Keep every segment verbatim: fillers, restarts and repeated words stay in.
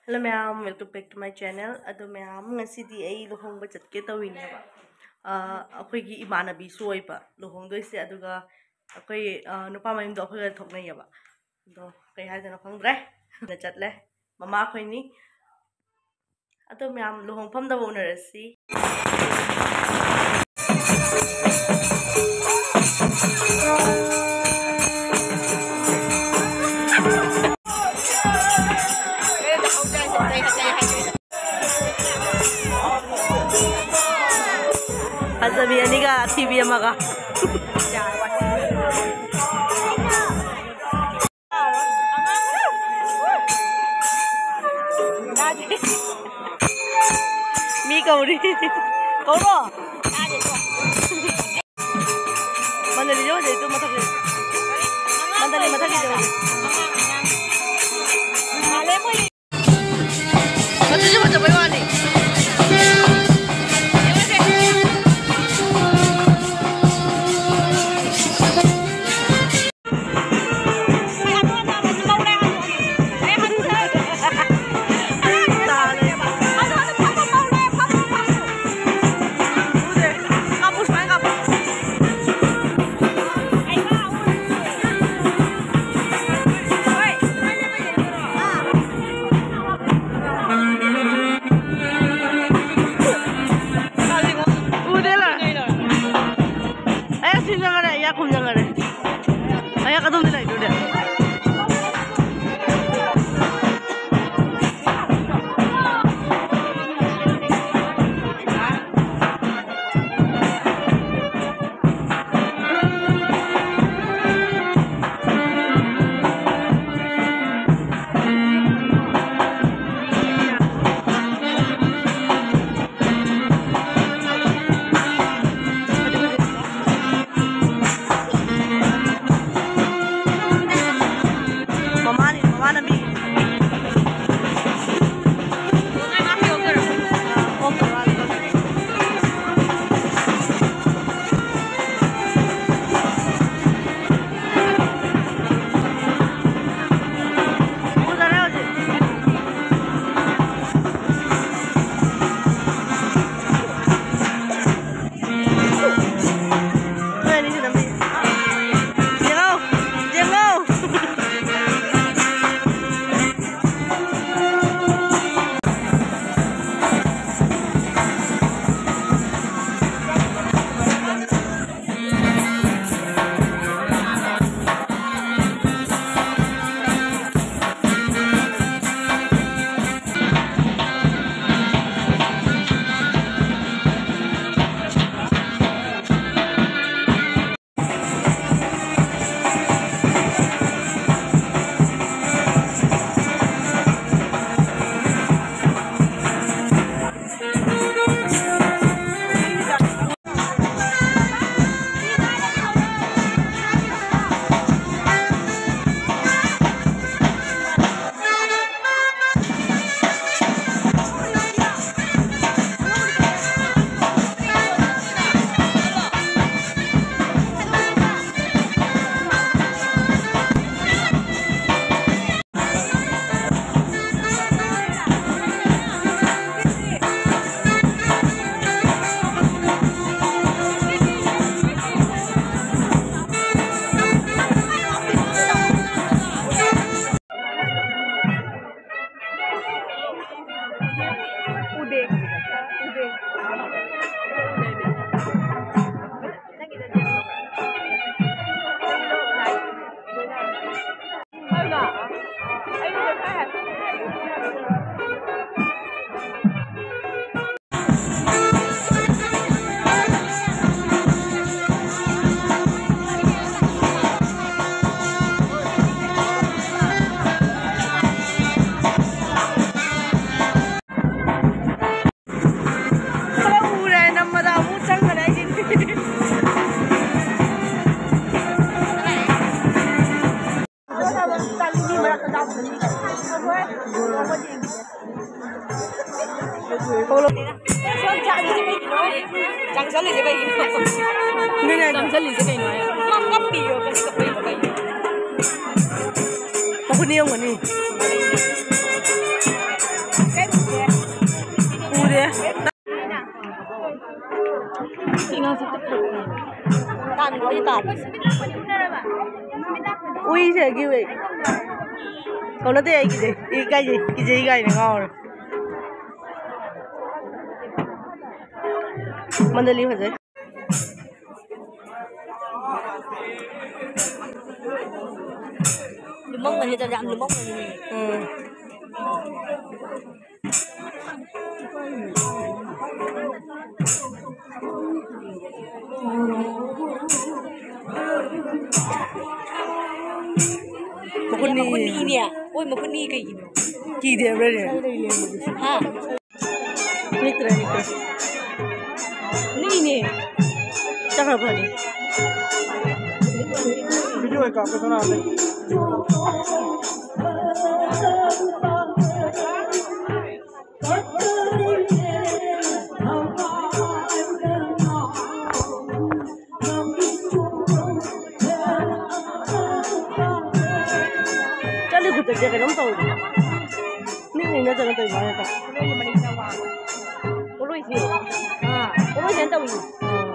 Hello ꯃꯌꯥꯝ, welcome back to my channel. ꯑꯗꯣ ꯃꯌꯥꯝ, ꯉꯁꯤꯗꯤ ꯑꯩ ꯂꯨꯍꯣꯡꯕ ꯆꯠꯀꯦ ꯇꯧꯔꯤꯅꯦꯕ꯫ ꯑ, ꯑꯩꯈꯣꯏꯒꯤ ꯏꯃꯥꯟꯅꯕꯤꯁꯨ ꯑꯣꯏꯕ ꯂꯨꯍꯣꯡꯗꯣꯏꯁꯦ, ꯑꯗꯨꯒ ꯑꯩꯈꯣꯏ, ꯑ, ꯅꯨꯄꯥ ꯃꯌꯨꯝꯗꯣ ꯑꯩꯈꯣꯏꯒ ꯊꯣꯛꯅꯩꯌꯦꯕ꯫ ꯑꯗꯣ ꯀꯩ ꯍꯥꯏꯗꯣꯏꯅꯣ ꯈꯪꯗ꯭ꯔꯦ꯫ ꯆꯠꯂꯦ ꯃꯃꯥ ꯑꯩꯈꯣꯏꯅꯤ꯫ ꯑꯗꯣ ꯃꯌꯥꯝ, ꯂꯨꯍꯣꯡꯐꯝꯗ ꯎꯅꯔꯁꯤ꯫ ꯐꯖꯕꯤ ꯑꯅꯤꯒ ꯑꯊꯤꯕꯤ ꯑꯃꯒ꯫ ꯃꯤ ꯀꯧꯔꯤ꯫ ꯀꯧꯔꯣ꯫ ꯃꯟꯗꯂꯤꯁꯦ ꯍꯧꯖꯤꯛ ꯑꯗꯨꯝ ꯃꯊꯛꯇ꯫ ꯃꯟꯗꯂꯤ ꯃꯊꯛꯀꯤꯁꯦ ꯍꯧꯖꯤꯛ꯫ ꯃꯗꯨꯁꯨ ꯐꯖꯕꯩ ꯋꯥꯅꯤ꯫ ꯎꯗꯦ꯫ ꯎꯗꯦ꯫ ꯈꯔ ꯎꯔꯦ, ꯅꯝꯕꯗ ꯑꯃꯨꯛ ꯆꯪꯈ꯭ꯔꯦ ꯑꯩꯁꯤꯗꯤ꯫ ꯆꯪꯁꯜꯂꯤꯁꯦ ꯀꯩꯒꯤꯅꯣ? ꯑꯗꯨꯅꯦ ꯑꯩꯅ ꯆꯪꯁꯜꯂꯤꯁꯦ ꯀꯩꯅꯣ ꯍꯥꯏ? ꯃꯥ ꯀꯞꯄꯤꯌꯣ, ꯀꯩꯁꯨ ꯀꯞꯄꯤꯌꯣ, ꯀꯩꯅꯣ? ꯃꯈꯨꯠꯅꯤ ꯌꯦꯡꯒꯅꯤ꯫ ꯎꯗꯦ꯫ ꯁꯤ ꯑꯉꯥꯡꯁꯦ ꯇꯞ ꯇꯞ ꯇꯥꯏ꯫ ꯇꯥꯟꯕꯨꯗꯤ ꯇꯥꯟ꯫ ꯎꯏꯁꯦ ꯒꯤꯋꯦ꯫ ꯀꯧꯅꯗꯦ ꯑꯩꯒꯤꯗꯤ꯫ ꯏꯀꯥꯏꯖꯩ꯫ ꯀꯤꯖꯩ ꯀꯥꯏꯅ ꯉꯥꯎꯔꯦ꯫ ꯃꯟꯗꯂꯤ ꯐꯖꯩ꯫ ꯂꯨꯃꯝꯒꯅꯤ, ꯌꯥꯝ ꯂꯨꯃꯝꯒꯅꯤ꯫ ꯎꯝ꯫ ꯃꯈꯨꯠꯅꯤ꯫ ꯃꯈꯨꯠꯅꯤꯅꯦ꯫ ꯑꯣꯏ, ꯃꯈꯨꯠꯅꯤ ꯀꯩꯒꯤꯅꯣ? ꯀꯤꯗꯦ ꯍꯥꯏꯕ꯭ꯔꯅꯦ? ꯍꯥ? ꯅꯤꯛꯇ꯭ꯔꯦ, ꯅꯤꯛꯇ꯭ꯔꯦ꯫ ꯅꯤꯛꯏꯅꯦ꯫ ꯆꯠꯈ꯭ꯔ ꯐꯅꯤ꯫ Video ꯑꯣꯏ ꯀꯥꯞꯄ ꯁꯣꯝ ꯅꯥꯀꯟꯗꯩ꯫ ꯆꯠꯂꯤ ꯈꯨꯠꯇꯁꯦ ꯀꯩꯅꯣꯝ ꯇꯧꯔꯤ꯫ ꯃꯤ ꯃꯤ ꯅꯠꯇꯅ ꯇꯧꯔꯤ ꯃꯥꯜꯂꯦ꯫ ꯄꯣꯠꯂꯣꯏꯁꯦ꯫ ꯑꯥ, ꯄꯣꯠꯂꯣꯏꯁꯦ ꯇꯧꯔꯤ꯫ ꯑꯥ꯫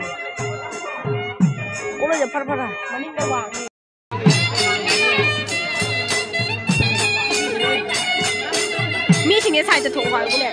ꯄꯣꯠꯂꯣꯏꯁꯦ ꯐꯔ ꯐꯔ꯫ ꯃꯅꯤꯡꯗ ꯋꯥꯡꯉꯤ꯫ ꯃꯤꯁꯤꯡ ꯉꯁꯥꯏꯗ ꯊꯣꯛꯄ ꯍꯥꯏꯕꯅꯦ꯫